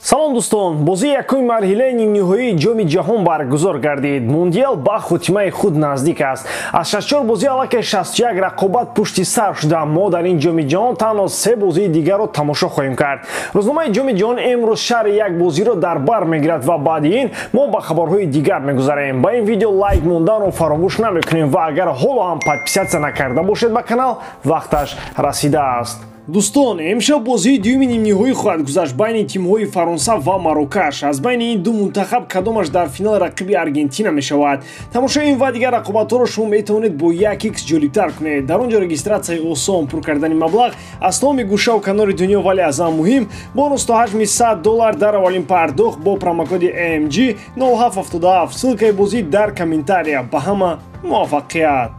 Салом дӯстон, бозии якуми марҳилаи нимниҳоии Ҷоми ҷаҳон баргузор гардид. Мундиал ба хотимаи худ наздик аст. Аз 64 бозӣ аллакай 61 рақобат пушти сар шуда. Мо дар ин Ҷоми ҷаҳон танҳо се бозии дигарро тамошо хоҳем кард. Рӯзномаи Ҷоми ҷаҳон имрӯз шарҳи як бозиро дар бар мегирад ва баъди ин мо ба хабарҳои дигар мегузарем. Ба ин видео лайк монданро фаромӯш намекунем ва агар ҳоло ҳам подписаться накарда бошед ба канал, вақташ расидааст. Дӯстон, имшаб бозии дуюми нимниҳоӣ хоҳад гузашт байни тимҳои Фаронса ва Марокаш. Аз байни ин ду мунтахаб кадомаш дар финал рақиби Аргентина мешавад? Тамошои ин ва дигар рақобатҳоро шумо метавонед бо 1x ҷолибтар кунед. Дар он ҷо регистратсияи осон, пур кардани маблағ аз тамоми гӯшаву канори дунё, вале аз ҳама муҳим бонус то ҳаҷми $100 дар аввалин пардохт бо промокоди AMG 0777. Ссылкаи бозӣ дар комментария. Ба ҳама муваффақият!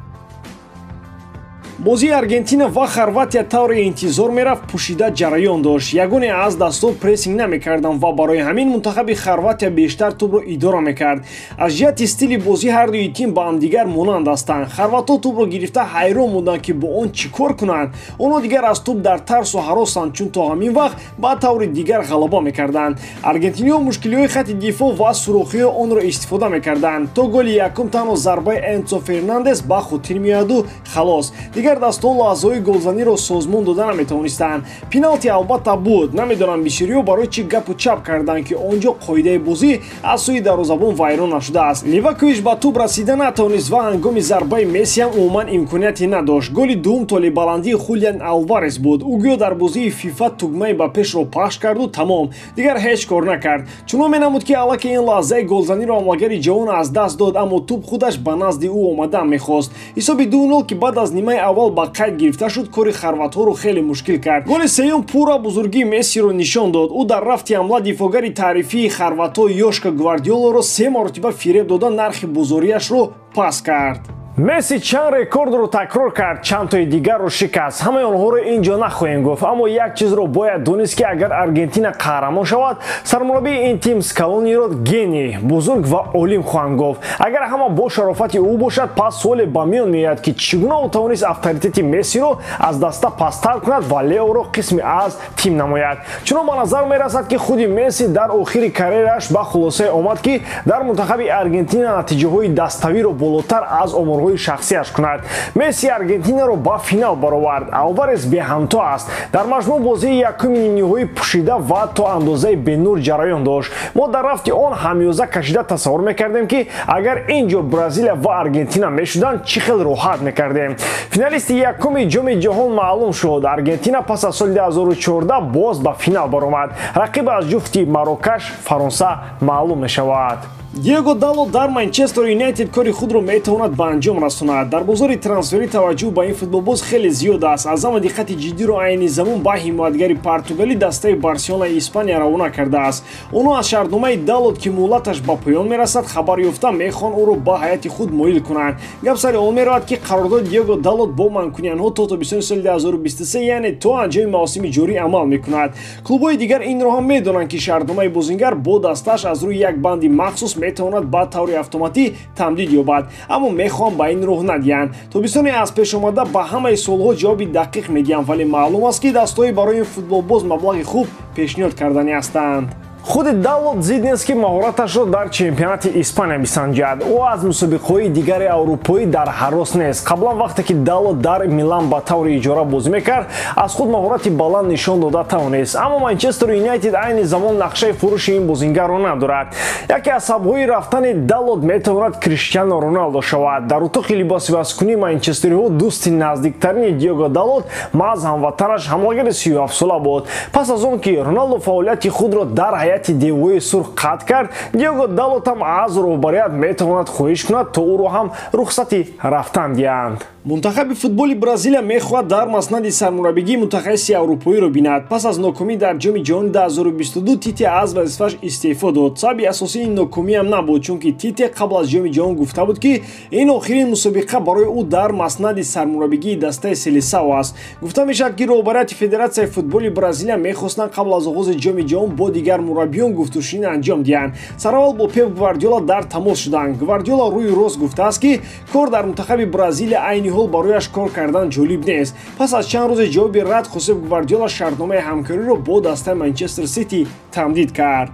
Бозии Аргентина ва Хорватия тавре интизор мерафт пӯшида ҷараён дошт. Ягоне аз дастҳо прессинг намекарданд ва барои ҳамин мунтахаби Хорватия бештар тӯбро идора мекард. Аз ҷиҳати стили бозӣ ҳардуи тим ба ҳамдигар монанд ҳастанд. Хорватҳо тӯбро гирифта ҳайрон буданд, ки бо он чӣ кор кунанд. Онҳо дигар аз тӯб дар тарсу ҳаросанд, чун то ҳамин вақт ба таври дигар ғалаба мекарданд. Аргентиниҳо мушкилиҳои хатти дифоъ ва сурохиҳои онро истифода мекарданд. То голи якум танҳо зарбаи Энцо Фернандес ба хотир меояду халос. Дигар дастҳо лаҳзаҳои голзаниро созмон дода наметавонистанд. Пеналти албатта буд. Намедонам бисёриҳо барои чӣ гапу чап карданд, ки он ҷо қоидаи бозӣ аз сӯи дарвозабон вайрон нашудааст. Ливакович ба тӯб расида натавонист ва ҳангоми зарбаи Месси ҳам умуман имконияте надошт. Голи дуюм толебаландии Хулиан Алварес буд. Ӯ гӯё дар бозии ФИФА тугмаи ба пешро пахш карду тамом, дигар ҳеҷ кор накард. Чунон менамуд, ки аллакай ин лаҳзаи голзаниро ҳамлагари ҷавон аз даст дод, аммо тӯб худаш ба назди ӯ омадан мехост. Ҳисоби 2-0, ки баъд аз нимаи аввал ба қайд гирифта шуд, кори хорватҳоро хеле мушкил кард. Голи сеюм пурра бузургии Мессиро нишон дод. Ӯ дар рафти ҳамла дифоъгари таърифии хорватҳо Йошка Гвардиолоро се маротиба фиреб дода нархи бозориашро паст кард. Месси чанд рекордро такрор кард, чандтои дигарро шикаст. Ҳамаи онҳоро ин ҷо нахоҳем гуфт, аммо як чизро бояд донист, ки агар Аргентина қаҳрамон шавад, сармураббии ин тим Скалониро гений, бузург ва олим хоҳанд гуфт. Агар ҳама бо шарофати ӯ бошад, пас суоле ба миён меояд, ки чӣ гуна ӯ тавонист авторитети Мессиро аз даста пасттар кунад ва Леоро қисми аз тим намояд. Чунон ба назар мерасад, ки худи Месси дар охири карьерааш ба хулосае омад, ки дар мунтахаби Аргентина натиҷаҳои даставиро болотар аз оморҳои шахсиаш кунад. Месси Аргентинаро ба финал баровард. Алварес беҳамто аст. Дар маҷмӯъ бозии якуми нимниҳоӣ пӯшида ва то андозаи бенур ҷараён дошт. Мо дар рафти он ҳамёза кашида тасаввур мекардем, ки агар ин ҷо Бразилия ва Аргентина мешуданд, чӣ хел роҳат мекардем. Финалисти якуми Ҷоми ҷаҳон маълум шуд. Аргентина пас аз соли 2014 боз ба финал баромад. Рақиб аз ҷуфти Марокаш Фаронса маълум мешавад. Диего Далот дар Манчестер Юнайтед кори худро метавонад ба анҷом расонад. Дар бозори трансферӣ таваҷҷӯҳ ба ин футболбоз хеле зиёд аст. Аз ҳама диққати ҷиддиро айни замон ба ҳимоятгари португалӣ дастаи Барселонаи Испания равона кардааст. Онҳо аз шартномаи Далот, ки муҳлаташ ба поён мерасад, хабар ёфта мехоҳанд ӯро ба ҳайати худ моил кунанд. Гап сари он меравад, ки қарордоди Диего Далот бо манкуниянҳо то тобистони соли 2023, яъне то анҷоми мавсими ҷорӣ амал мекунад. Клубҳои дигар инро ҳам медонанд, ки шартномаи бозингар бо дастааш аз рӯи як банди махсус метавонад ба таври автоматӣ тамдид ёбад, аммо мехоҳам ба ин роҳ надиҳанд. Тобистони аз пешомада ба ҳамаи суолҳо ҷавоби дақиқ медиҳам, вале маълум аст, ки дастҳои барои ин футболбоз маблағи хуб пешниҳод карданӣ ҳастанд. Худи Далот зид нест, ки маҳораташро дар чемпионати Испания бисанҷад. Ӯ аз мусобиқаҳои дигари аврупоӣ дар ҳарос нест. Қаблан вақте ки Далот дар Милан ба таври иҷора бозӣ мекард, аз худ маҳорати баланд нишон дода тавонист. Аммо Манчестер Юнайтед айни замон нақшаи фурӯши ин бозингарро надорад. Яке аз сабабҳои рафтани Далот метавонад Криштиано Роналдо шавад. Дар утоқи либосивазкунии манчестериҳо дӯсти наздиктарини Диего Далот маҳз ҳамватанаш ҳамлагари 37-сола буд. Пас аз он ки Роналдо фаъолияти худро дар ҳайати девои сурх қатъ кард, Диего Далот ҳам аз роҳбарият метавонад хоҳиш кунад, то ӯро ҳам рухсати рафтан диҳанд. Мунтахаби футболи Бразилия мехоҳад дар маснади сармураббигии мутахассиси аврупоиро бинад. Пас аз нокомӣ дар Ҷоми ҷаҳони 2022 Тите аз вазифааш истеъфо дод. Сабаби асосии ин нокомиам набуд, чунки Тите қабл аз Ҷоми ҷаҳон гуфта буд, ки ин охирин мусобиқа барои ӯ дар маснади сармураббигии дастаи Селесао аст. Гуфта мешавад, ки роҳбарияти Федератсияи футболи Бразилия мехостанд қабл аз оғози Ҷоми ҷаҳон бо дигар мураббиён гуфтушунӣ анҷом диҳанд. Сараввал бо Пеп Гвардиола дар тамос шуданд. Гвардиола рӯи рост гуфтааст, ки кор дар мунтахаби Бразилия айни ҳол барояш кор кардан ҷолиб нест. Пас аз чанд рӯзи ҷавоби рад, Хосеп Гвардиола шартномаи ҳамкориро бо дастаи Манчестер Сити тамдид кард.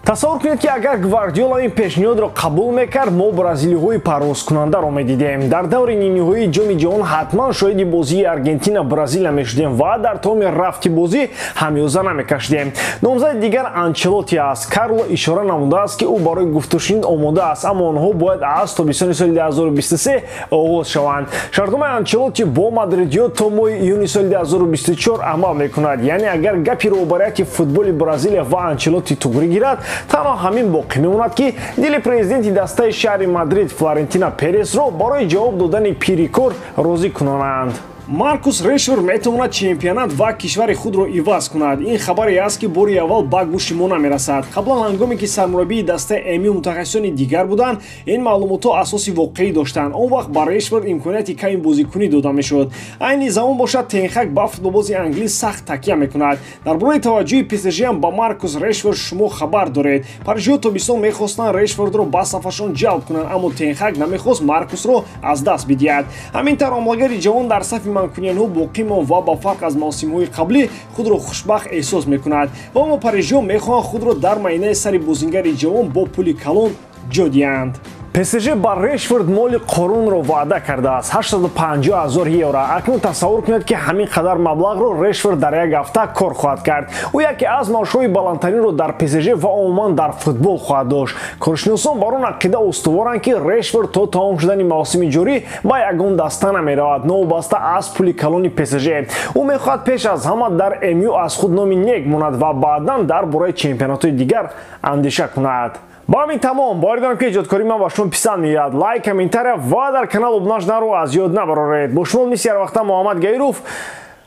Тасаввур кунед, ки агар Гвардиола ин пешниҳодро қабул мекард, мо бразилиҳои парвозкунандаро медидем. Дар даври нимниҳоии Ҷоми ҷаҳон ҳатман шоҳиди бозии Аргентина Бразилия мешудем ва дар тамоми рафти бозӣ ҳамёза намекашидем. Номзади дигар Анчелоти аст. Карло ишора намудааст, ки ӯ барои гуфтушунид омода аст, аммо онҳо бояд аз тобистони соли 2023 оғоз шаванд. Шартномаи Анчелоти бо мадридиё то моҳи июни соли 2024 амал мекунад. Яъне агар гапи роҳбарияти футболи Бразилия ва Анчелоти туғрӣ гирад, танҳо ҳамин боқӣ мемонад, ки дили президенти дастаи шаҳри Мадрид Флорентина Пересро барои ҷавоб додани пири кор розӣ кунонанд. Маркус Решфорд метавонад чемпионат ва кишвари худро иваз кунад. Ин хабаре аст, ки бори аввал ба гӯши мо намерасад. Қаблан, ҳангоме ки сармураббии дастаи МЮ мутахассисони дигар буданд, ин маълумотҳо асоси воқеӣ доштанд. Он вақт ба Решфорд имконияти ками бозикунӣ дода мешуд. Айни замон бошад, Тенхак ба футболбози англис сахт такя мекунад. Дар бораи таваҷҷӯҳи ПСЖам ба Маркус Решфорд шумо хабар доред. Парижиҳо тобистон мехостанд Решфордро ба сафашон ҷалб кунанд, аммо Тенхак намехост Маркусро аз даст бидиҳад. Ҳамин тавр ҳамлагари ҷавон дар сафи манкуниянҳо боқӣ монд ва ба фарқ аз мавсимҳои қаблӣ худро хушбахт эҳсос мекунад. Ва аммо парижиҳо мехоҳанд худро дар майнаи сари бозингари ҷавон бо пули калон ҷо диҳанд. ПСЖ ба Решфорд моли Қорунро ваъда кардааст: 850 ҳазор евро. Акнун тасаввур кунед, ки ҳамин қадар маблағро Решфорд дар як ҳафта кор хоҳад кард. Ӯ яке аз маошҳои баландтаринро дар ПСЖ ва умуман дар футбол хоҳад дошт. Коршиносон бар он ақида устуворанд, ки Решфорд то тамом шудани мавсими ҷорӣ ба ягон даста намеравад, новобаста аз пули калони ПСЖ. Ӯ мехоҳад пеш аз ҳама дар МЮ аз худ номи нек монад ва баъдан дар бораи чемпионатҳои дигар андеша кунад. Ба ҳамин тамом. Боварӣ дорам, ки эҷодкории ман ба шумо писанд меояд. Лайк, комментария ва дар канал обуна шуданро аз ёд набароред. Бо шумо мисли ҳар вақта Муҳаммад Гаиров.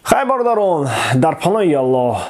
Хайр, бародарон, дар паноҳи Аллоҳ.